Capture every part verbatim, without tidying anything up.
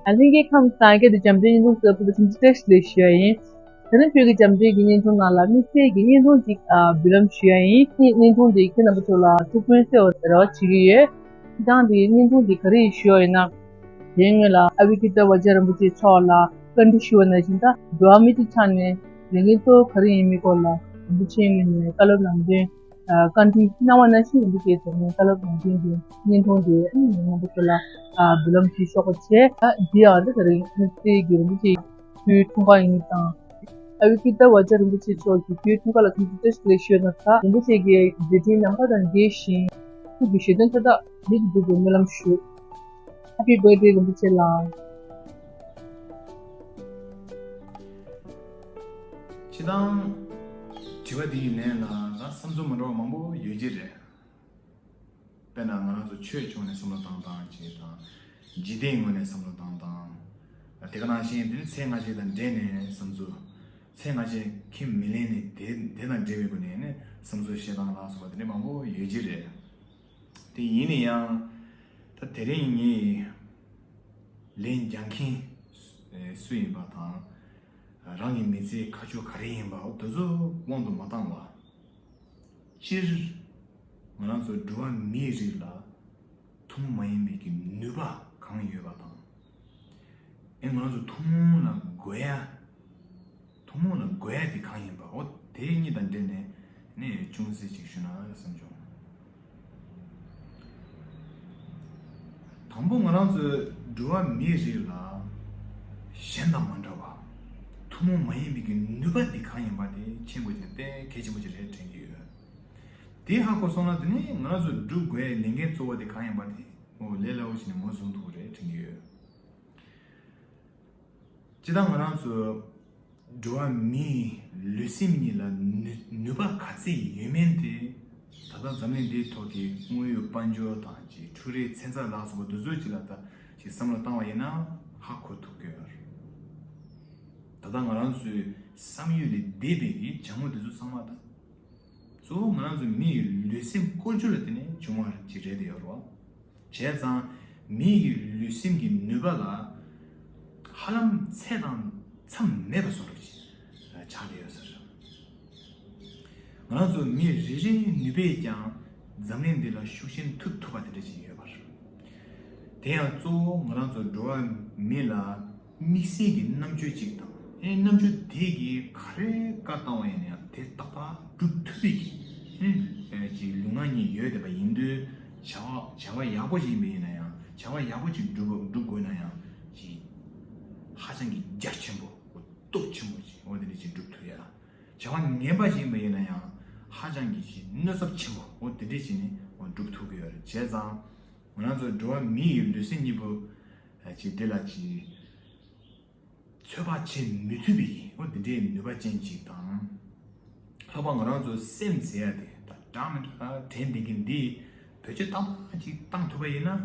ཨ། ལྷན་རྒྱས་ཁམས་བཟང་། སྐད་དུ་འཇམ་དཔལ་བརྙན་ཐུང་གསར་པ་ལ་ཐུགས་རྗེ་བཀྲ་ཤིས་བདེ་ལེགས་ཞུ་ཡ་ཡིན། དེ་རིང་བོད་ཀྱི་འཇམ་དཔལ་གྱི་བརྙན་ཐུང་ནང་ལ་དམིགས་བསལ་གྱི་བརྙན་ཐུང་ཅིག་ཨ། འབུལ་ལམ་ཞུ་ཡ་ཡིན། བརྙན་ཐུང་འདི་ཁྱེད་རྣམ་པ་ཚོ་ལ་ཐུགས་ཕན་གསོས་པའི་རེ་བ་བྱེད་ཀྱི་ཡོད། ཁྱེད་རང་འདི་བརྙན་ཐུང་འདི་ག་རེ་ཞུ་ཡ་ཡིན་ན། དེའི་སྔོན་ལ་ཨ་བི་ཀི་ཏ་བ་ཇ་རིན་པོ་ཆེ་མཆོག་ལ་བཀའ་འདྲི་ཞུ་བ་ནང་བཞིན། ད་འགྲོ་བ་མི་ཚོའི་ཆ་ནས་ལས་འགན་གཙོ་བོ་ག་རེ་ཡིན་མིན་སྐོར་ལ་རིན་པོ་ཆེའི་ངོས་ནས་བཀའ་སློབ་གནང་དོན། ཨ། བཀའ་འདྲི་གནང་བ་ནང་བཞིན་ཡིན་པའི་གི་དོན་ནས་བཀའ་སློབ་གནང་མཁན་གྱི་བརྙན་ཐུང་དེ་ཨ་ནི་རྣམ་པ་ཚོ་ལ་ཨ་འབུལ་ལམ་ཞུས་ཆོག་པ་བྱས། ཨ། འདི་ཡང་འདི་ག་རེ་ཡིན་ཟེར་གྱི་རིན་པོ་ཆེ་ཡི་འཁྲུངས་སྐར་ཡིན་ཙང་། ཨ་བི་ཀི་ཏ་བ་ཇ་རིན་པོ་ཆེ་མཆོག་གི་འཁྲུངས་སྐར་ལ་ཐུགས་རྗེ་བཀྲ་ཤིས་བདེ་ལེགས་ཞུ་ན། ད་རིན་པོ་ཆེ་གི་མཛད་འཕྲིན་ནམ་མཁའ་དང་འདྲ་ཞིང་། ཐུགས་ཀྱི་བཞེད་དོན་མཐའ་དག་མི་གི་འདུག་པའི་སྨོན་ལམ་ཞུ། Happy birthday རིན་པོ་ཆེ་ལགས། སྤྱིར་བཏང་དྲི་བ་འདི་ཡི་ལན་ལ་ད་བསམ་ཚུལ་མི་འདྲ་བ་མང་པོ་ཡོད་ཀྱི་རེད། དཔེར་ན་ང་རང་ཚོ་ཆོས་ཕྱོགས་ནས་བསམ་བློ་བཏང་སྟངས་ཅིག་དང་། འཇིག་རྟེན་ངོས་ནས་བསམ་བློ་བཏང་སྟངས། དེ་ག་ནང་བཞིན་དེ་ནི་ཚེ་སྔ་ཕྱི་དང་འབྲེལ་ནས་བསམ་ཚུལ། ཚེ་སྔ་ཕྱི་ཁས་མི་ལེན་ནས་དེ་དེ་དང་འབྲེལ་བའི་སྒོ་ནས་ནི་བསམ་ཚུལ་བཤད་སྟངས་ལ་སོགས་པ་དེ་འདྲ་མང་པོ་ཡོད་ཀྱི་རེད། དེ་ཡིན་ན་ཡང་། ད་དེ་རིང་ངས་ལན་རྒྱག་མཁན་སུ་ཡིན་པ་དང་། རང་གི་མི་ཚེའི་ཁ་ཕྱོགས་ག་རེ་ཡིན་པ་འོ་དེ་ཚོ་དབང་དུ་མ་བཏང་བ། སྤྱིར་ང་རང་ཚོ་འགྲོ་བ་མིའི་རིགས་ལ་ཐུན་མོང་མ་ཡིན་པའི་གི་ནུས་པ་གང་ཡོད་པ་དང་། ཨེ་ང་རང་ཚོ་ཐུན་མོང་ལ་དགོས་ཡ། ཐུན་མོང་ལ་དགོས་ཡ་དེ་གང་ཡིན་པ་འོ་དེ་གཉིས་དང་འབྲེལ་ནས་ནས་ཅུང་ཟད་ཅིག་ཞུ་ན་བསམ་བྱུང་། དང་པོ་ང་རང་ཚོའི་འགྲོ་བ་མིའི་རིགས་ལ་གཞན་དང་མ་འདྲ་བ། ཐུན་མོང་མ་ཡིན་པའི་གི་ནུས་པ་འདི་གང་ཡིན་པ་དེ་མཁྱེན་དགོས་ཀྱི་དེ་གལ་ཆེན་པོ་ཅིག་རེད་དྲན་གྱི་ཡོད། དེ་ཧ་གོ་སོང་ན་དེ་ནས་ང་རང་ཚོ་སྒྲུབ་དགོས་ཡའི་ལས་འགན་གཙོ་བོ་དེ་གང་ཡིན་པ་དེ་འོ་ལས་སླ་བོ་ཞིག་ནས་ངོས་བཟུང་ཐུབ་ཀྱི་རེད་དྲན་གྱི་ཡོད། སྤྱིར་བཏང་ང་རང་ཚོ་འགྲོ་བ་མིའི་ལུས་སེམས་གཉིས་ལ་ནུས་ནུས་པ་ག་ཚད་ཡོད་མིན་དེ། ད་ལྟ་འཛམ་གླིང་འདིའི་ཐོག་གི་དངོས་ཡོད་དཔལ་འབྱོར་དང་ཅིག་འཕྲུལ་རིག་ཚན་རྩལ་ལ་སོགས་པ་འདི་ཚོའི་ཅིག་ལ་ད་ཅིག་བསམ་བློ་བཏང་བ་ཡིན་ན་ཧ་གོ་ཐུབ་ཀྱི་ཡོད་རེད། ད་ལྟ་ང་རང་ཚོའི་བསམ་ཡུལ་ལས་འདས་པའི་གི་བྱ་དངོས་འདི་ཚོ་ཚང་མ་ད་གཙོ་བོ་ང་རང་ཚོ་མི་ཡི་ལུས་སེམས་བཀོལ་སྤྱོད་ལ་བརྟེན་ནས་བྱུང་བ་ཅིག་རེད་དེ་ཡོད་རེད་བ། བྱས་ཙང་མི་ཡི་ལུས་སེམས་ཀྱི་ནུས་པ་ལ་ཧ་ལམ་ཚད་དང་མཚམས་མེད་པ་བཟོ་འདྲ་ཅིག་ཆགས་བསྡད་ཡོད་ས་རེད། ང་རང་ཚོ་མི་རེ་རེའི་ནུས་པས་ཀྱང་འཛམ་གླིང་འདི་ལ་ཤུགས་རྐྱེན་ཐེབས་ཐུབ་པ་དེ་འདྲ་ཅིག་ཡོད་པ་རེད། དེ་ཡང་གཙོ་བོ་ང་རང་ཚོ་འགྲོ་བ་མི་ལ་དམིགས་བསལ་གྱི་རྣམ་དཔྱོད་ཅིག་དང་། ཨེ་རྣམ་དཔྱོད་དེ་གིས་ག་རེ་བཀའ་བཏང་བ་ཡིན་ན་ཡང་དེ་ཏག་ཏག་སྒྲུབ་ཐུབ་པའི་གི་ཨེ་ཅིག་ལུས་ངག་གཉིས་ཡོད་བསྡད་པ་ཡིན་དུས། བྱ་བ་བྱ་བ་ཡག་པོ་ཞིག་ཡིན་པ་ཡིན་ན་ཡང་། བྱ་བ་ཡག་པོ་ཅིག་སྒྲུབ་སྒྲུབ་དགོས་ན་ཡང་ཅིག་ཧ་ཅང་གི་རྒྱ་ཆེན་པོ་སྟོབས་ཆེན་པོ་ཅིག་འོ་དེ་འདྲ་ཅིག་སྒྲུབ་ཐུབ་ཡ། བྱ་བ་ངན་པ་ཞིག་ཡིན་པ་ཡིན་ན་ཡང་ཧ་ཅང་གི་ཅིག་གནོད་ཚབས་ཆེན་པོ་འོ་དེ་འདྲ་ཅིག་ནི་འོ་སྒྲུབ་ཐུབ་ཀྱི་ཡོད་རེད། བྱས་ཙང་ང་རང་ཚོ་འགྲོ་བ་མི་ཡི་ལུས་སེམས་གཉིས་པོ་ཅིག་དེ་ལ་ཅིག་ཚོད་དཔག་བྱེད་མི་ཐུབ་པའི་འོ་དེ་འདྲའི་ནུས་པ་ཅན་ཅིག་དང་། ལྷག་པར་ང་རང་ཚོ་སེམས་ཟེར་ཡ་དེ་ད་འདྲ་མི་འདྲ་དྲན་བསྡད་མཁན་འདི་བེད་སྤྱོད་ཏག་ཏག་ཅིག་བཏང་ཐུབ་པ་ཡིན་ན།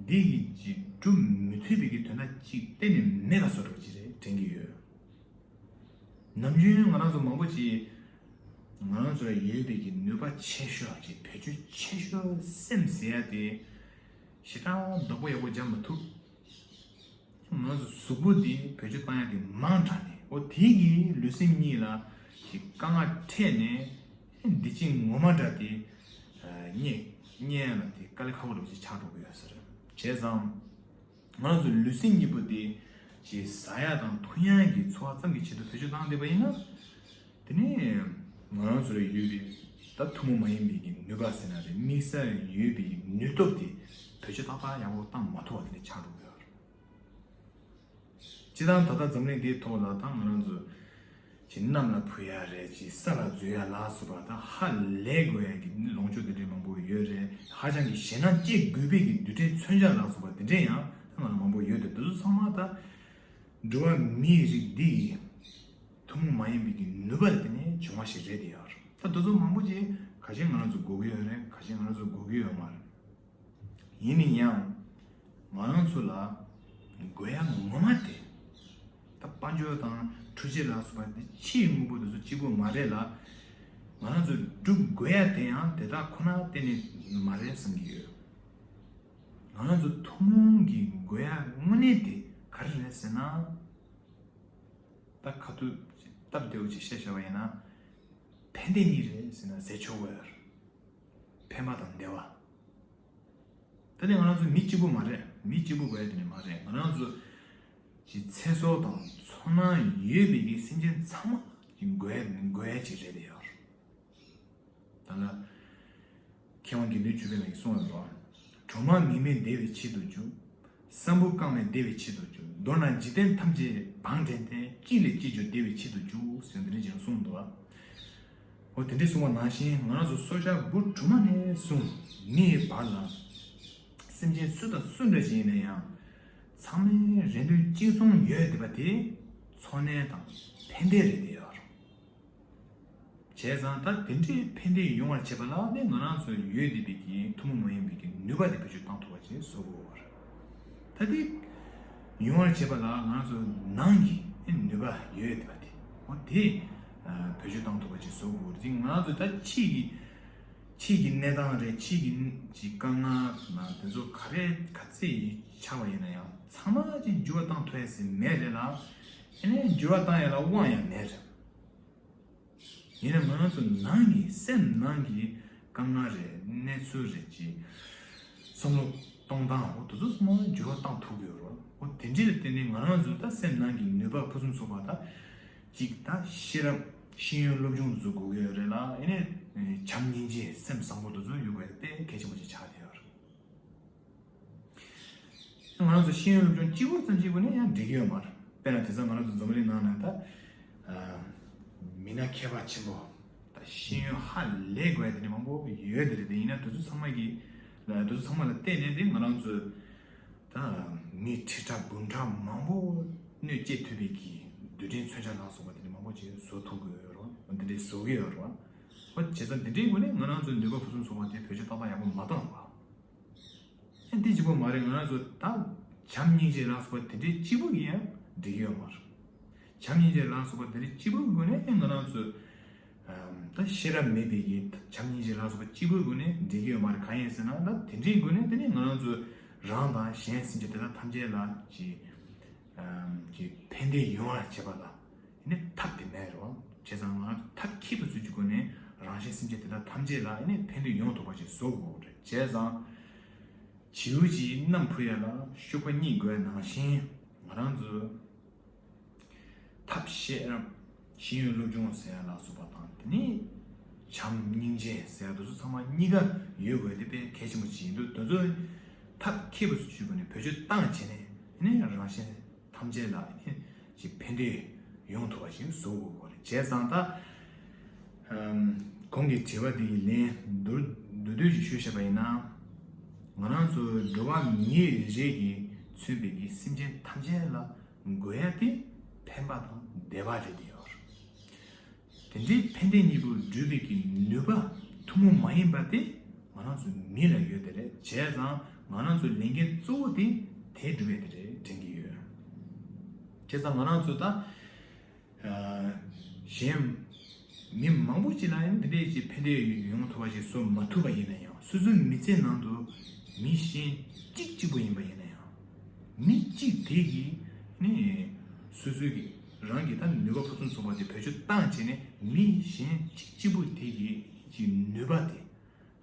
འདི་གི་ཅིག་སྒྲུབ་མི་ཐུབ་པའི་གི་དོན་དག་ཅིག་གཏན་ནས་མེད་པ་བཟོ་འདྲ་ཅིག་རེད་དྲན་གྱི་ཡོད། ནམ་རྒྱུན་ང་རང་ཚོ་མང་པོ་ཅིག་ང་རང་ཚོ་ལ་ཡོད་པའི་གི་ནུས་པ་ཆེ་ཤོས་ཅིག་བེད་སྤྱོད་ཆེ་ཤོས་སེམས་ཟེར་ཡ་དེ་ཞེ་དྲག་བདག་པོ་ཡག་པོ་རྒྱབ་མ་ཐུབ། ང་ཚོ་གཟུགས་པོ་འདི་བེད་སྤྱོད་བཏང་ཡ་དེ་མང་དྲགས་ནས་འོ་དེ་གིས་ལུས་སེམས་གཉིས་ལ་ཞིག་དཀའ་ངལ་འཕྲད་ནས་འདི་ཅིག་ངོ་མ་འདྲ་དེ་རྙེད་རྙེད་ཡ་ལ་དེ་དཀའ་ལས་ཁག་པོ་འདྲ་པོ་ཅིག་ཆགས་འགྲོ་གི་ཡོད་ས་རེད། བྱས་ཙང་ང་རང་ཚོ་ལུས་སེམས་གཉིས་པོ་དེ་ཅིག་ཟ་ཡ་དང་འཐུང་ཡ་གི་འཚོ་བ་ཙམ་གྱི་ཆེད་དུ་བེད་སྤྱོད་བཏང་བསྡད་པ་ཡིན་ན། དེ་ནས་ང་རང་ཚོ་ལ་ཡོད་པའི་ད་ཐུན་མོང་མ་ཡིན་པའི་གི་ནུས་པ་ཟེར་ན་རེད། དམིགས་བསལ་ཡོད་པའི་ནུས་སྟོབས་དེ་བེད་སྤྱོད་ཏག་ཏག་ཡག་པོ་བཏང་མ་ཐུབ་པ་དེ་འདྲ་ཆགས་འགྲོ་གི་ཡོད་རེད། སྤྱིར་བཏང་ད་ལྟ་འཛམ་གླིང་འདིའི་ཐོག་ལ་ད་ང་རང་ཚོ་ཅིག་གནམ་ལ་འཕུར་ཡ་རེད། ཅིག་ས་ལ་འཛུལ་ཡ་ལ་སོགས་པ་ད་ཧ་ལས་དགོས་ཡ་གི་ལོངས་སྤྱོད་དེ་འདྲའི་མང་པོ་ཡོད་རེད། ཧ་ཅང་གི་ཞེད་སྣང་སྐྱེ་དགོས་པའི་གི་རྡུལ་ཕྲན་མཚོན་ཆ་ལ་སོགས་པ་དེ་འདྲས་ཡང་ད་ང་ལ་མང་པོ་ཡོད་དེ། དེ་ཚོ་ཚང་མ་ད་འགྲོ་བ་མིའི་རིགས་འདི་ཡི་ཐུན་མོང་མ་ཡིན་པའི་གི་ནུས་པ་ལ་བརྟེན་ནས་བྱུང་བ་ཞིག་རེད་དེ་ཡོད་རེད། ད་དེ་ཚོ་མང་པོ་ཅིག་ག་ཅིག་ང་རང་ཚོ་དགོས་ཀྱི་ཡོད་རེད། ག་ཅིག་ང་རང་ཚོ་དགོས་ཀྱི་ཡོད་མ་རེད། ཡིན་ན་ཡང་ང་རང་ཚོ་ལ་དགོས་ཡ་ངོ་མ་དེ་ད་དཔལ་འབྱོར་དང་འཕྲུལ་ཆས་ལ་སོགས་པ་འདི་ཕྱིའི་དངོས་པོ་དེ་ཚོ་གཅིག་པོ་མ་རེད་ལ། ང་རང་ཚོ་སྒྲུབ་དགོས་ཡ་དེ་ཡང་དེ་དག་ཁོ་ན་གཏན་ནས་མ་རེད་བསམ་གྱི་ཡོད། ང་ ང་རང་ཚོ་ཐུན་མོང་གི་དགོས་ཡ་དངོས་གནས་དེ་ག་རེ་རེད་ཟེར་ན། ད་ཁ་ཐུག་སྟབས་བདེ་བོ་ཅིག་བཤད་བཞག་པ་ཡིན་ན། ཕན་བདེ་གཉིས་རེད་ཟེར་ན་ཟེར་ཆོག་གི་ཡོད་རེད། ཕན་པ་དང་བདེ་བ། ད་ནི་ང་རང་ཚོ་མི་གཅིག་པུ་མ་རེད། མི་གཅིག་པུ་དགོས་ཡ་དེ་ནི་མ་རེད། ང་རང་ཚོ་གི་ཚེ་སྲོག་དང་ཚོར་སྣང་ཡོད་པའི་གི་སེམས་ཅན་ཚང་མ་གི་དགོས་ཡ་དགོས་ཡ་ཅིག་རེད་དེ་ཡོད་རེད། ད་ལ། མཁས་དབང་དགེ་འདུན་ཆོས་འཕེལ་ལགས་ཀྱིས་གསུངས་ཡོད་རེད་བ། གྲོག་མ་མིག་མེད་བདེ་བའི་ཆེད་དུ་རྒྱུག། སྲམ་བུ་རྐང་མེད་བདེ་བའི་ཆེད་དུ་རྒྱུག། མདོར་ན་འཇིག་རྟེན་ཐམས་ཅད་བང་བསྒྲལ་ཏེ། གཅིག་ལས་གཅིག་གྱུར་བདེ་བའི་ཆེད་དུ་རྒྱུག་ཟེར་འདི་འདྲ་ཅིག་གསུངས་འདུག་བ། འོ་དེ་འདྲ་གསུངས་པ་ནང་བཞིན། ང་རང་ཚོ་སྲོག་ཆགས་འབུ་གྲོག་མ་ནས་བཟུང་མིའི་བར་ལ། སེམས་ཅན་སུ་དང་སུ་འདྲ་ཞིག་ཡིན་ན་ཡང་། ཚང་མའི་རེ་འདུན་གཅིག་མཚུངས་ཡོད་བསྡད་པ་དེ་འཚོ་གནས་དང་ཕན་བདེ་རེད་བསྡད་ཡོད་རེད། བྱས་ཙང་ད་དེ་འདྲའི་ཕན་བདེ་ཡོང་བར་བྱེད་པ་ལ་ནི་ང་རང་ཚོ་ཡོད་བསྡད་པའི་གི་ཐུན་མོང་མ་ཡིན་པའི་གི་ནུས་པ་དེ་བེད་སྤྱོད་བཏང་ཐུབ་པ་ཅིག་བཟོ་དགོས་པ་རེད། ད་དེ་ཡོང་བར་བྱེད་པ་ལ་ང་རང་ཚོ་ནང་གི་ནི་ནུས་པ་ཡོད་བསྡད་པ་དེ་འོ་དེ་བེད་སྤྱོད་བཏང་ཐུབ་པ་ཅིག་བཟོ་དགོས་པ་རེད། ང་རང་ཚོ་ད་ཕྱིའི་གི་ཕྱིའི་གི་གནས་སྟངས་རེད། ཕྱིའི་གི་གི་དཀའ་ངལ་ན་དེ་ཚོ་ག་རེ་ག་ཚད་ཡིན་ཆགས་པ་ཡིན་ན་ཡང་ཚང་མ་ཅིག་འགྱུར་བ་བཏང་ཐུབ་ཡ་ཟེར་མེད་རེད་ལ། ཨེ་ནས་འགྱུར་བ་བཏང་ཡ་ལ་དབང་ཡང་མེད་རེད། ཡིན་ན་ང་རང་ཚོ་ནང་གི་སེམས་ནང་གི་དཀའ་ངལ་རེད། གནས་ཚུལ་རེད། ཅིག་བསམ་བློ་གཏོང་སྟངས་འོ་དེ་ཚོ་ཚང་མ་འགྱུར་བ་བཏང་ཐུབ་ཀྱི་ཡོད་རེད། འོ་དེ་འདྲ་ལ་བརྟེན་ནས་ང་རང་ཚོ་ད་སེམས་ནང་གི་ནུས་པ་ཕུན་སུམ་ཚོགས་པ་ད་ཅིག་ད་ཤེས་རབ་ཤེས་ཡོན་སློབ་སྦྱོང་དེ་ཚོ་དགོས་ཀྱི་ཡོད་རེད་ལ། ཨེ་ནས་བྱམས་སྙིང་རྗེ་སེམས་བཟང་པོ་དེ་ཚོ་ཡོད་དགོས་དཔེ་གལ་ཆེན་པོ་ཅིག་ཆགས་བསྡད་ཡོད་རེད། ང་རང་ཚོ་ཤེས་ཡོན་སློབ་སྦྱོང་གཅིག་པོ་ཙམ་གཅིག་པོ་ནས་ཡང་འགྲིག་གི་ཡོད་མ་རེད། དཔེར་ན་དེང་སང་ང་རང་ཚོ་འཛམ་བུ་གླིང་ནང་ན་ད་མི་སྣ་མཁས་པ་ཆེན་པོ་ད་ཤེས་ཡོན་ཧ་ལས་དགོས་ཡ་དེ་འདྲ་མང་པོ་ཡོད་དེ་རེད། དེ་ཡིན་ན་དེ་ཚོ་ཚང་མ་གི་དེ་ཚོ་ཚང་མ་ལ་བལྟས་ནས་དེ་ང་རང་ཚོས་ད་མི་ཁྲི་ཕྲག་འབུམ་ཕྲག་མང་པོ་གནོད་སྐྱེལ་ཐུབ་པའི་གི་རྡུལ་ཕྲན་མཚོན་ཆ་ལ་སོགས་པ་དེ་འདྲ་མང་པོ་ཅིག་བཟོ་ཐུབ་ཀྱི་ཡོད་རེད་བ། འདི་འདྲ་བཟོ་གི་ཡོད་རེད་བ། བྱས་ཙང་འདི་འདྲའི་སྒོ་ནས་ང་རང་ཚོའི་ནུས་པ་ཕུན་སུམ་ཚོགས་པ་དེ་བེད་སྤྱོད་ཏག་ཏག་ཡག་པོ་མ་བཏང་བ། ཨེ་འདི་གཅིག་པོ་མ་རེད། ང་རང་ཚོ་ད་བྱམས་སྙིང་རྗེ་ལ་སོགས་པ་དེ་འདྲའི་གཅིག་པུ་གིས་ཡང་འགྲིག་གི་ཡོད་མ་རེད། བྱམས་སྙིང་རྗེ་ལ་སོགས་པ་དེ་འདྲའི་གཅིག་པུའི་སྒོ་ནས་ཨེ་ང་རང་ཚོ་ད་ཤེས་རབ་མེད་པའི་གི་བྱམས་སྙིང་རྗེ་ལ་སོགས་པ་གཅིག་པུའི་སྒོ་ནས་འགྲིག་གི་ཡོད་མ་རེད། གང་ཡིན་ཟེར་ན་ད་དེ་འདྲའི་སྒོ་ནས་དེ་ནི་ང་རང་ཚོ་རང་དང་གཞན་སེམས་ཅན་དེ་དག་ཐམས་ཅད་ལ་གི་གི་ཕན་བདེ་ཡོང་བ་བྱེད་པ་ལ་ནི་ཐབས་དེ་མེད་རེད་བ། བྱས་ཙང་ང་ཐབས་མཁས་པ་ཚོའི་སྒོ་ནས་རང་གཞན་སེམས་ཅན་དེ་དག་ཐམས་ཅད་ལ་ནི་ཕན་བདེ་ཡོང་ཐུབ་པ་ཞིག་བཟོ་དགོས་རེད། བྱས་ཙང་བྱིའུ་གཅིག་གནམ་འཕུར་ཡ་ལ་ཤུག་པ་གཉིས་དགོས་ནང་བཞིན་ང་རང་ཚོ་ཐབས་ཤེས་རབ་ཤེས་ཡོན་སློབ་སྦྱོང་ཟེར་ཡ་ལ་སོགས་པ་དང་དེ་ནི་བྱམས་སྙིང་རྗེ་ཟེར་ཡ་དེ་ཚོ་ཚང་མ་གཉིས་ཀ་ཡོད་དགོས་དེ་དཔེ་གལ་ཆེན་པོ་ཅིག་ཡིན་འདུག་དེ་ཚོ་ཐབས་མཁས་པ་ཚོའི་སྒོ་ནས་བེད་སྤྱོད་བཏང་བྱས་ནས་ནི་རང་གཞན་ཐམས་ཅད་ལ་ནི་ཅིག་ཕན་བདེ་ཡོང་ཐུབ་པ་ཞིག་བཟོ་དགོས་པ་རེད། བྱས་ཙང་ད་ཨམ་གོང་གི་དྲི་བ་འདི་གི་ལན་མདོར་བསྡུས་བསྡུས་ཤིག་ཞུས་བཞག་པ་ཡིན་ན། ང་རང་ཚོ་འགྲོ་བ་མི་རེ་རེ་གིས་མཚོན་པའི་གི་སེམས་ཅན་ཐམས་ཅད་ལ་དགོས་ཡ་དེ་ཕན་པ་དང་བདེ་བ་རེད་དེ་ཡོད། དེ་འདྲའི་ཕན་བདེ་གཉིས་པོ་སྒྲུབ་པའི་གི་ནུས་པ་ཐུན་མོང་མ་ཡིན་པ་དེ་ང་རང་ཚོ་མི་ལ་ཡོད་དེ་རེད། བྱས་ཙང་ང་རང་ཚོའི་ལས་འགན་གཙོ་བོ་དེ་དེ་སྒྲུབ་ཡ་དེ་རེད་དྲན་གྱི་ཡོད། བྱས་ཙང་ང་རང་ཚོ་ད་གཞན་མི་མང་པོ་ཅིག་ལ་ཡང་འདི་འདྲའི་ཅིག་ཕན་བདེ་ཡོང་ཐུབ་པ་ཞིག་བཟོ་མ་ཐུབ་པ་ཡིན་ན་ཡང་། སོ་སོའི་མི་ཚེ་ནང་དུ་མི་གཞན་གཅིག་གཅིག་པུ་ཡིན་པ་ཡིན་ན་ཡང་། མི་གཅིག་དེ་གིས་ནི་སོ་སོའི་གི་རང་གི་ད་ནུས་པ་ཕུན་སུམ་ཚོགས་པ་དེ་བེད་སྤྱོད་བཏང་བྱས་ནས་མི་གཞན་གཅིག་གཅིག་པུ་དེ་གི་ཅིག་ནུས་པ་དེ་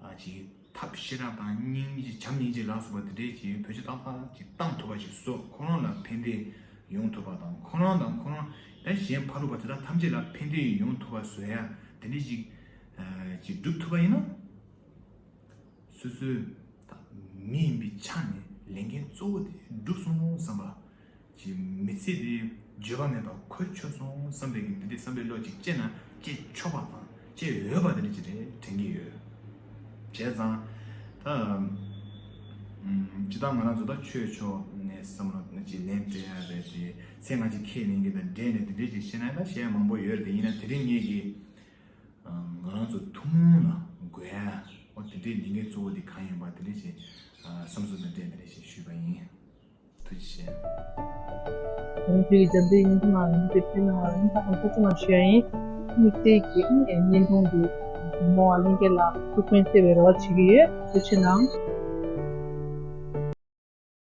ཨ་ཅིག་ཐབས་ཤེས་རབ་དང་སྙིང་རྗེ་བྱམས་སྙིང་རྗེ་ལ་སོགས་པ་དེ་འདྲའི་ཅིག་བེད་སྤྱོད་ཏག་ཏག་ཅིག་བཏང་ཐུབ་པ་ཞིག་བཟོ། ཁོ་རང་ལ་ཕན་བདེ་ཡོང་ཐུབ་པ་དང་ཁོ་རང་དང་ཁོ་རང་ཡང་གཞན་ཕ་རོལ་པོ་དེ་དག་ཐམས་ཅད་ལ་ཕན་བདེ་ཡོང་ཐུབ་པ་བཟོ་ཡ་དེ་འདྲའི་ཅིག་ཨ་ཅིག་སྒྲུབ་ཐུབ་པ་ཡིན་ན། སོ་སོའི་ད་མི་ཡིན་པའི་ཆ་ནས་ལས་འགན་གཙོ་བོ་དེ་འགྲུབ་སོང་བསམ་པ་ཅིག་མི་ཚེ་འདི་འགྱོད་པ་མེད་པར་འཁོར་ཆོག་སོང་བསམ་པའི་གི་འདི་འདྲའི་བསམ་པའི་བློ་ཅིག་སྐྱེས་ན་སྐྱེ་ཆོག་པ་དང་སྐྱེ་འོས་པ་དེ་འདྲ་ཅིག་རེད་དྲན་གྱི་ཡོད། བྱས་ཙང་ད་ཨམ་སྤྱིར་བཏང་ང་རང་ཚོ་ད་ཆོས་ཕྱོགས་ནས་བསམ་བློ་ཅིག་ལན་སྤྲད་ཡ་རེད་དེ། ཚེ་སྔ་ཕྱི་ཁས་ལེན་གྱི་དང་འབྲེལ་ནས་དེ་འདྲའི་ཅིག་བཤད་ན་ད་བཤད་ཡ་མང་པོ་ཡོད་རེད་དེ། ཡིན་ན་དེ་རིང་ངེད་ཀྱིས་ང་རང་ཚོ་ཐུན་མོང་ལ་དགོས་ཡ་འོ་དེ་འདྲའི་ལས་འགན་གཙོ་བོ་དེ་གང་ཡིན་པ་དེ་འདྲ་ཞིག་བསམ་ཚུལ་དང་འབྲེལ་དེ་འདྲ་ཞིག་ཞུས་པ་ཡིན། ཐུགས་རྗེ་ཆེ། ད་རིང་ཁྱེད་ཀྱིས་འཇམ་དཔལ་སྙིང་ཐུང་ལ་ལན་དེ་ཕུལ་གནང་བ་ལ་སྙིང་ཐག་པ་ནས་ཐུགས་རྗེ་ཆེ་ཞུ་ཡ་ཡིན། དམིགས་བསལ་གྱི་བརྙན་ཐུང་འདི་གཟིགས་མོ་བ་ལྷན་རྒྱས་ལ་ཐུགས་ཕན་གསོས་པའི་རེ་བ་བྱེད་ཀྱི་ཡོད། ཐུགས་རྗེ་ཆེ་གནང་།